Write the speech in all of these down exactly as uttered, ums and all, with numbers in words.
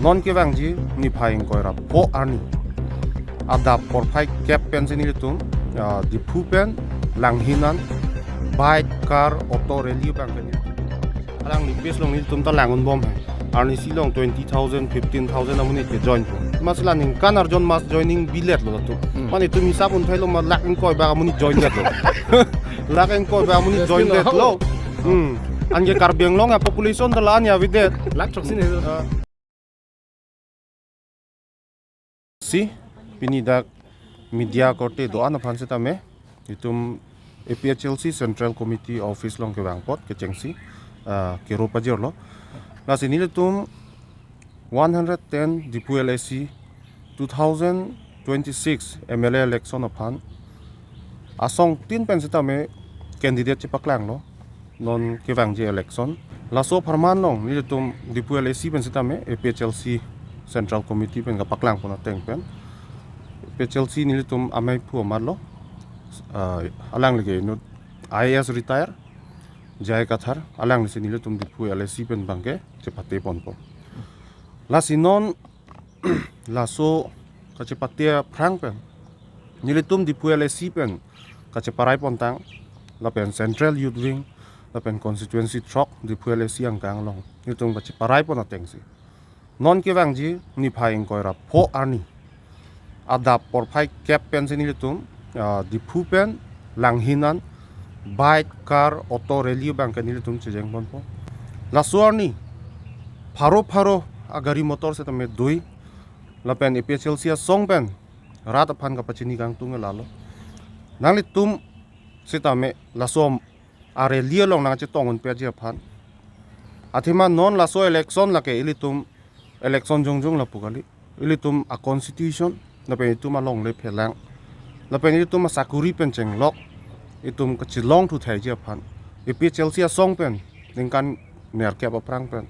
Non kevangji niphai ingkoi ra pho arni adap porphai kep pensi nelitum, ah, Diphu pen Langhin an bike, car, auto rally abang ke nelitum alangli base along nelitum ta lang-un bom he. Arnisi along twenty thousand, fifteen thousand amonit ke join po. Amatsi la ningkan arjon mass joining bilet lo latum. Hmm. Mane itum hisap un thailo ma lakh ingkoi bak amonit join det lo. Lakh ingkoi bak amonit join det lo. Hmm. Anke Karbi Anglong a-population ta la-an ya avedet. Lakh throksi ni. Ah. Si, pini dak media korte do-an aphan setame, itum A P H L C Central Committee Office along kevang apot kechengsi, ah, kero pajirlo. Lasi nelitum one hundred ten Diphu L A C two thousand twenty-six M L A election aphan asong tin pen setame candidate chepaklanglo non kevangji election. Laso apharman along nelitum Diphu L A C pen setame A P H L C Central Committee pen kapaklang pon ateng pen A P H L C nelitum amei phu amat lo, ah, alangli ke inut I A S retire J I Kathar, alanglisi nelitum Diphu L A C pen abang ke chepate ponpo. Lasi non laso kachepate aphrang pen nelitum Diphu L A C pen kacheparai pontang, lapen Central Youth Wing, lapen constituency throk Diphu L A C angkang along nelitum kacheparai pon atengsi, non kevangji niphai ingkoi ra pho arni adap porphai kep pensi nelitum, ah, Diphu pen Langhin an bike, car, auto rally abang ke nelitum chejeng ponpo. Laso arni pharo pharo agari motor setame doi, lapen A P H L C asong pen rat aphan kapachini kangtung lalo. Nanglitum setame laso a-rally along nangchetong un peji aphan, athema non laso election lake ilitum election jongjong lapu kali. Ilitum a-constitution, lapen itum alongle phelang, lapen ilitum asakuri pen chenglok, itum kachelong thu thaiji aphan, A P H L C asong pen ningkan nerkep aphrang pen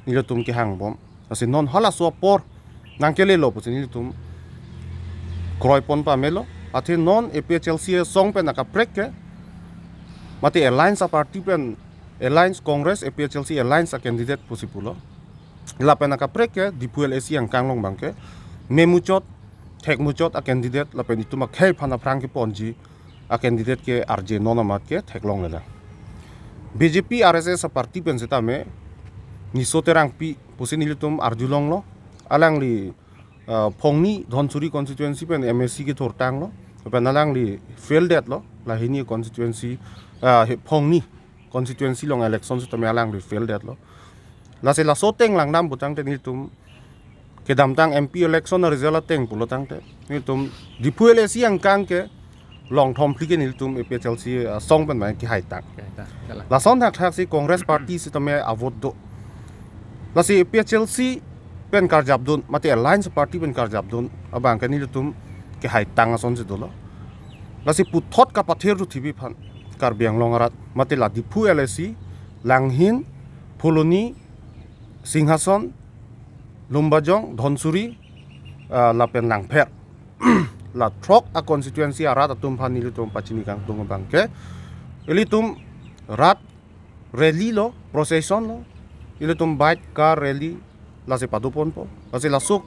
nelitum kehang bom. Lasi non halaso apor nangkelelo pusi nelitum kroi pon pamelo. Athe non A P H L C asong pen akaprek ke, mate alliance a-party pen, alliance Congress A P H L C alliance a-candidate pusi pulo. Lapen akaprek ke Diphu L A C angkang along abang ke memuchot, thekmuchot a-candidate, lapen itum akhei aphan aphrang keponji a-candidate ke arje non amat ke theklonglelang. B J P R S S a-party pen setame Niso Terangpi pusi nelitum arjulonglo. Alangli, ah, Phongni Dhansiri constituency pen M A C kethurtanglo. Lapen alangli fail detlo. Lahini constituency, ah, he Phongni constituency along election setame alangli fail detlo. Lasi laso ateng langdam putangte nelitum kedamtang M P election a-result ateng pulo tangte nelitum Diphu L A C angkang ke longthom phli ke nelitum A P H L C asong pen mai kehaitang. Kehaitang, kalang. Lason thakthaksi Congress party setame a-vote do. Lasi A P H L C pen karjapdun, mate alliance party pen karjapdun abang ke nelitum kehaitang asonsi dolo. Lasi puthot kapathir thu thibi aphan Karbi Anglong arat, mate la Diphu L A C, Langhin, Phuloni, Singhason, Lumbajong, Dhansiri, ah, lapen Langpher. La throk a-constituency arat atum aphan nelitum pachini kangtung abang ke, ilitum rat rally lo, procession lo, ilitum bike, car rally, lasi padoponpo. Lasi laso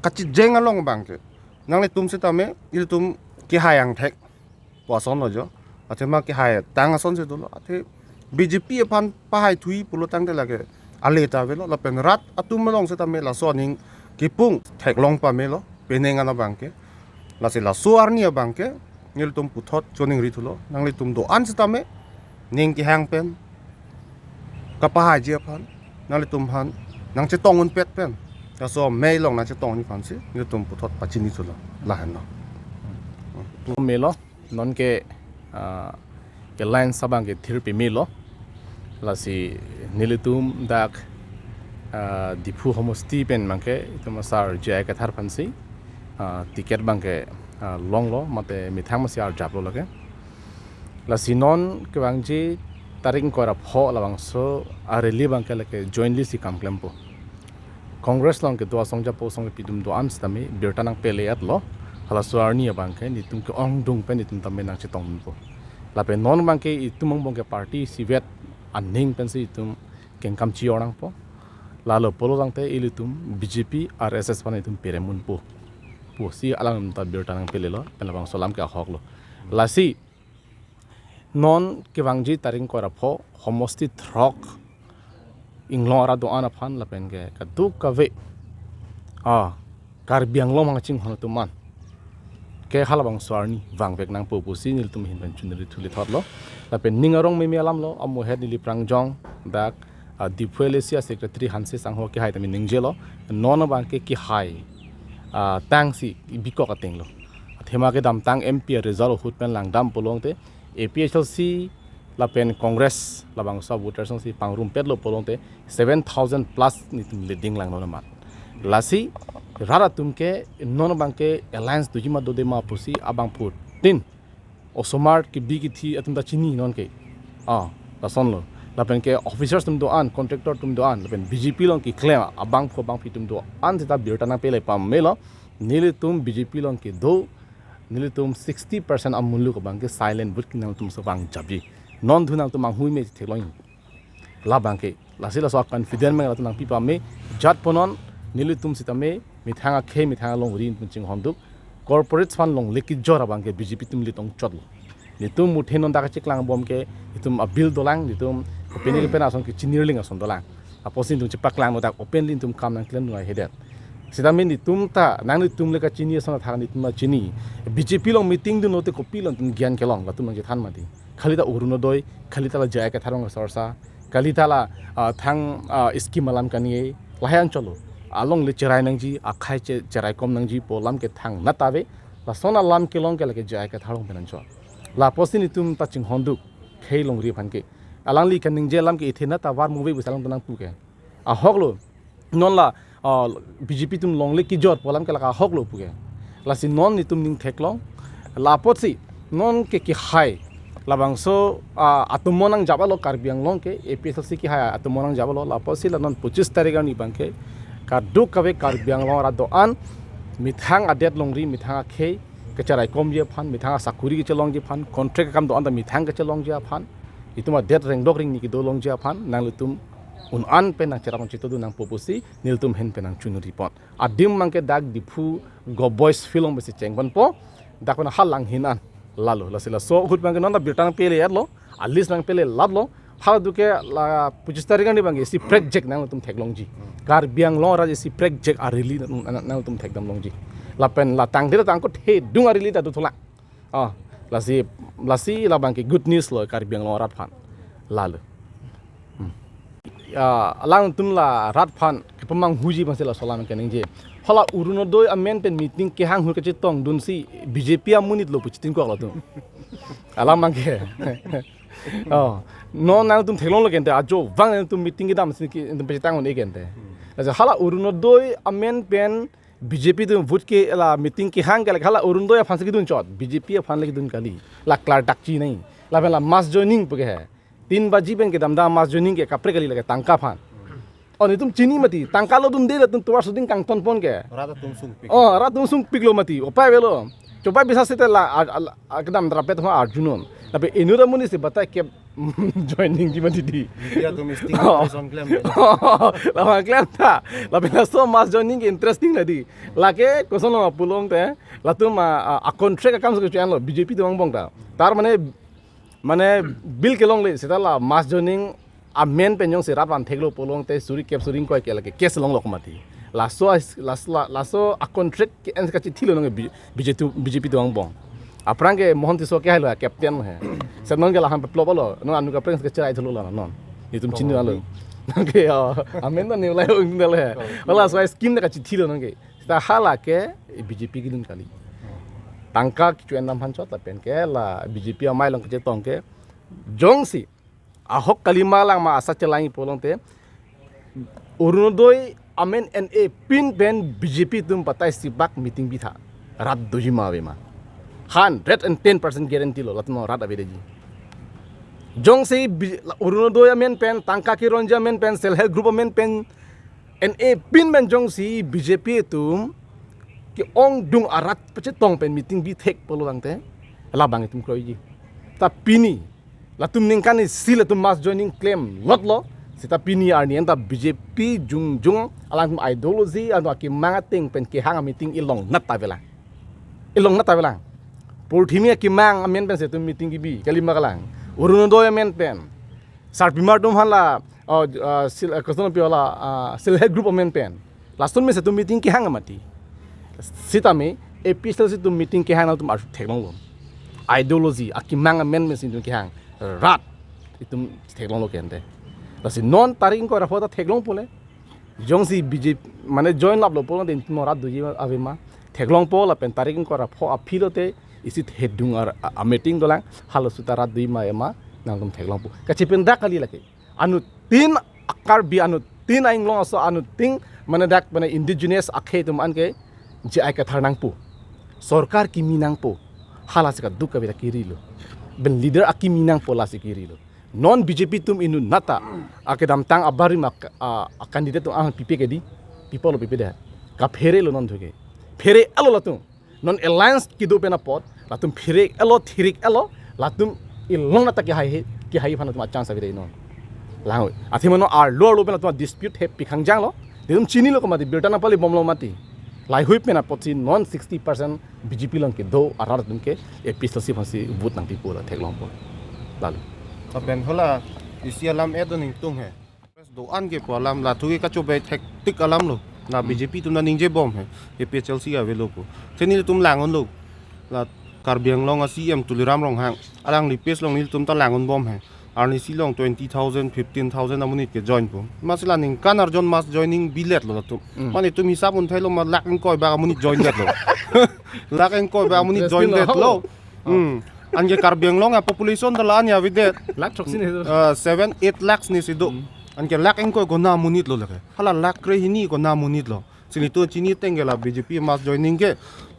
kachijeng along abang ke nanglitum setame ilitum kehai angthek pu ason lo jo. Athema kehaitang asonsi dolo. Athe B J P aphan pahai thui pulo tangte lake ale ta avelo. Lapen rat atum along setame laso aning kipung theklong pamelo penang an abang ke. Lasi laso arni abang ke nelitum puthot choningri thulo. Nanglitum do-an setame ning kehang pen kapahaiji aphan, nanglitum aphan nangchetong unpet pen, laso amei along nangchetongji aphansi nelitum puthot pachini thulo. Lahenlo. Melo, non ke, ah, alliance abang ke thir pemelo. Lasi nelitum dak, ah, Diphu homosti pen abang ke itum asar J I Kathar aphansi, ah, ticket abang ke, ah, longlo, mate methang masi arjaplo lake. Lasi non kevangji tarik ingkoi ra pho labangso a-rally abang ke lake jointly si kam klempo. Congress along kedo asong japo asong kepidum do-an setame birta nangpele-etlo. Halaso arni abang ke nelitum ke-ongdung pen nelitum tame nangchetongdunpo. Lapen non abang ke itum angbong ke party isivet aning pensi itum kengkam chi-or nangpo. Lalo pulo tangte ilitum B J P, R S S aphan itum perem unpo pusi alam ta birta nangpelelo, pen labangso alam ke ahok lo. Lasi non kevangji tarik ingkoi ra pho, homosti throk, inglong arat do-an aphan lapen ke kadokave, ah, Karbi Anglong hang chinghon atum an ke halabangso arni vangvek nangpo pusi nelitum ahin pen chunri thuli thotlo. Lapen ning arong meme alam lo, amohet neli prangjong dak, ah, Diphu L A C a-secretary Hanse Sangho kehai tame ningjelo, non abang ke kehai, ah, tangsi bikok ateng lo. Athema kedamtang M P a-result ahut pen langdam pulo tangte A P H L C lapen Congress labangso voters alongsi pangrumpetlo pulo tangte seven thousand plus nelitum leading langnon amat. Lasi rat atum ke non abang ke alliance doji ma dode ma pusi abangphutin osomar kebi kethe atum ta chini non ke. Ah, lason lo. Lapen ke officers atum do-an, contractor atum do-an, lapen B J P along keklem abangphu abangphi atum do-an seta birta nangpele pamelo. Nelitum B J P along kedo, nelitum sixty percent amuluk abang ke silent vote kenangtum so vangjapji. Non thu nangtum manghui me theklong. Labang ke, lasi laso confident me latum nangpi pame, jat punon, nelitum sitame, methang akhei, methang alongri nelitum chinghon duk, corporate aphan longle kejor abang ke B J P atum letong chotlo. Nelitum muthe non dak cheklang bom ke, itum a-bill dolang, nelitum kopine kopine ason ke chinirling ason dolang. Apotsi nelitum chepaklang no dak openly nelitum kam nangklem nanghedet. Sitame nelitum ta, nanglitum le kachini ason athak nelitum ta chini. B J P along meeting dunlote kopilo nelitum gyan kelong, latum nangchethan mati. Kali ta Orunodoi, kali ta la J I Kathar arong sorsa, kali ta la, ah, thang, ah, scheme alam kani, lahai an cholo. Alongle cherai nangji, akhei che-, cherai kom nangji pu alam ke thangnat ave, lason alam kelong ke lake J I Kathar arong pen anchot. Lapotsi nelitum ta chinghon duk, khei longri aphan ke. Alangli kaningje alam ke ithe nat ta var muve pusi alangtum nangpu ke. Ahok lo, non la, ah, B J P atum longle kejor pu alam ke lake ahok lo pu ke. Lasi non nelitum ning theklong. Lapotsi non ke kehai labangso, ah, atomo nangjaplo Karbi Anglong ke, A P H L C kehai atomo nangjaplo. Lapotsi la non pochis tarik arni abang ke kadokave Karbi Anglong arat do-an, methang adet longri, methang akhei, kecherai komji aphan, methang asakuri kechelongji aphan, contract akam do-an ta methang kechelongji aphan, itum adet rengdok ringni kedo longji aphan, nanglitum un-an pen nangcherap nangchito dun nangpo pusi, nelitum ahin pen nangchunri pon. Adim abang ke dak Diphu Govt Boys Field along pusi chengponpo, dak pen halang hin an. Lalo, lasi laso ahut abang ke non ta birta nangpele etlo, a-list nangpele latlo, hala duke la pochis tarik arni abang ke isi prekjak nangtum theklongji. Karbi Anglong arat isi prekjak a-rally nang, nang, nangtum thekdam longji. Lapen la tangte la tangko thedung a-rally ta dothulang. Ah, lasi, lasi labang ke good news lo Karbi Anglong arat aphan. Lalo. Hmm. Ya, alangtum la rat aphan kepamanghuji abang si laso alam keningje. Hala Orunodoi amen pen meeting kehang ahut kachetong dunsi B J P amonit lo pu chitin kok latum. Alam abang ke. Oh, non nangtum theklonglo kente, ajo vang nangtum meeting kedam si ke nangtum pachetang un-e kente. Lasi hala Orunodoi amen pen B J P atum vote ke la meeting kehang ke la hala Orunodoi aphan si kedun chot, B J P aphan le kedun kali. La klardak chinine. Lapen la mass joining pu ke he. Tin baji pen kedam dam mass joining ke kaprek kali lake tangka aphan. Oh, nelitum chini mati, tangka lo dunde latum tovar suding kangton pon ke. Rat atum sungpik. Oh, rat atum sungpiklo mati, upai avelo. Chobai bisa seta la, a, a, a, kedam drapet ho arjunon. Tapi inut amonit si batai ke joiningji mati di. Media atum sting Oh. Operation klem. Lama klem ta. Lapen laso mass joining ke interesting nangdi. Lake koson lo pulo tangte, latum a, a, a-contract akam si kecho-enlo, B J P atum angbong ta. Tar mane, mane bill kelongle, seta la mass joining amen pen jongsi rat van theklo pulo tangte suri kep suri ingkoi ke lake case longlo mati. Laso as-, las-, la-, laso a-contract ke-en kachithilo nonke B-, B J P atum, B J P atum angbong. Aphrang ke Mohon Tisso kehai lo, captain he. Seta nonke laham peplop lo, non anu kaprek kecherai thulo la non. Nelitum chinilo. Nonke, oh, amen ta nilai ung dal he. Hala laso scheme ta kachithilo nonke. Seta hala ke B J P kedun kali. Tangka kecho-en dam aphan chot lapen ke la B J P amei along kachetong ke. Jongsi ahok kali ma lang ma asa chelang pulo tangte, Orunodoi amen N A pin pen B J P atum batai sibak meeting bitha. Rat doji ma ave ma. Hundred and ten percent guarantee lo, latum rat avedetji. Jongsi B-, Orunodoi amen pen, tangka keronji amen pen, self help group amen pen, N A pin pen jongsi B J P atum ke-ongdung arat pachetong pen meeting bithek pulo tangte, labang itum kroiji. Ta pini, latum ningkan isi latum mass joining klemlotlo, Seta pini arni anta B J P jongjong alangtum ideology, alangtum akemang ateng pen kehang a-meeting ilongnat ta avelang. Ilongnat ta avelang. Purthimi akemang amen pensi itum meeting kebi, kalima kalang. Orunodoi amen pen. Sarpimar atum aphan la, oh, ah, sil-, ah, koson pi la, ah, self help group amen pen. Lason mesen itum meeting kehang mati. Sitame A P H L C atum meeting kehang nangtum ar theklonglo. Ideology, akemang amen mesen itum kehang. Rat itum theklonglo kente. Lasi non tarik ingkoi ra pho ta theklongpo le. Jongsi B J P mane join laplo pulo, den itum rat doji avema. Theklongpo lapen tarik ingkoi ra pho aphi lote isi thedung ar a, a-meeting dolang, halaso ta rat doji ma ema, nangtum theklongpo. Kachepen dak kali lake. Anuttin a-Karbi, anuttin a-inglong aso, anuttin mane dak mane indigenous akhei atum an ke J I Kathar nangpo. Sorkar kimi nangpo. Halasi kaduk kave ta kerilo. Pen leader akimi nangpo lasi kerilo. Non B J P atum inut nata akedamtang abarim a, a, a-candidate atum an pipe ke dei. Pipo lo, pipe dei. Kaphere lo non thuke. Phere alo latum. Non alliance kedo pen apot, latum phere elo, thirik elo, latum ilongnat ta kehai he, kehai aphan latum a-chance ave dei non. Lang, athema non arlo arlo pen latum dispute he pikhang janglo, itum chinilo ke mati, birta nangpali bomlo mati. Laheihui pen apotsi non sixty percent B J P along kedo arat atum ke A P H L C aphansi vote nangpipo la theklongpo. Lalu. Lapen hala isi alam edo ningtung he. Congress do-an ke pu alam, la thu ke kachobei thektik alam lo. La Hmm. B J P atum ta ningjebom he. A P H L C avelo pu. Te nelitum lang-unlo. La Karbi Anglong a-C E M Tuliram Ronghang, alangli page along nelitum ta lang-unbom he. Arnisi along twenty thousand, fifteen thousand amonit ke join pu. Masi la ningkan arjon mass joining biletlo latum. Hmm. Mane itum hisap un-etlo ma lakh ingkoi bak amonit join detlo. Lakh ingkoi bak amonit join detlo. Interesting lo. Hmm. Anke Karbi Anglong a-population ta la-an avedet. Lakh throksi ni do. Ah, seven, eight lakhs ni si do. Hmm. Anke lakh ingkoi konat amonit lo lake. Hala lakh krehini konat amonit lo. Si nelitum chini ateng ke la B J P mass joining ke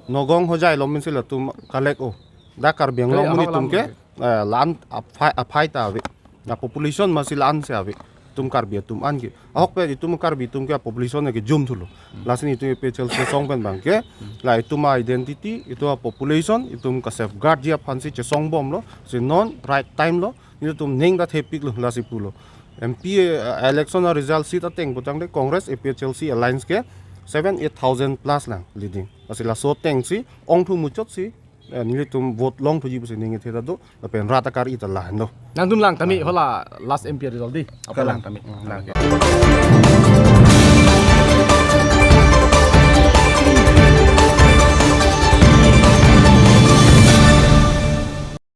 Nagaon Hojai along pensi latum collect-o. Dak Karbi Anglong amonit atum ke, eh, la-an aphai, aphai ta ave. A-population masi la-ansi ave. Itum Karbi atum an ke. Ahokpet itum Karbi atum ke population ke jum thulo. Hmm. Lasi nelitum A P H L C asong pen abang ke. Hmm. La itum a-identity, itum a-population, itum ka-safeguardji aphansi chesongbomlo. Si non right time lo. Nelitum ning ta thepiklo, lasi pulo. M P, eh, election a-result sheet ateng putangte Congress A P H L C alliance ke seven, eight thousand plus lang leading. Lasi laso atengsi ongthu muchotsi, eh, nelitum vote longthuji pusi ning kethe ta do, lapen rat akar-i ta lahenlo. Nangtum lang tame, hala last M P result dei. Apa kalang. Lang tame. Hmm, lang.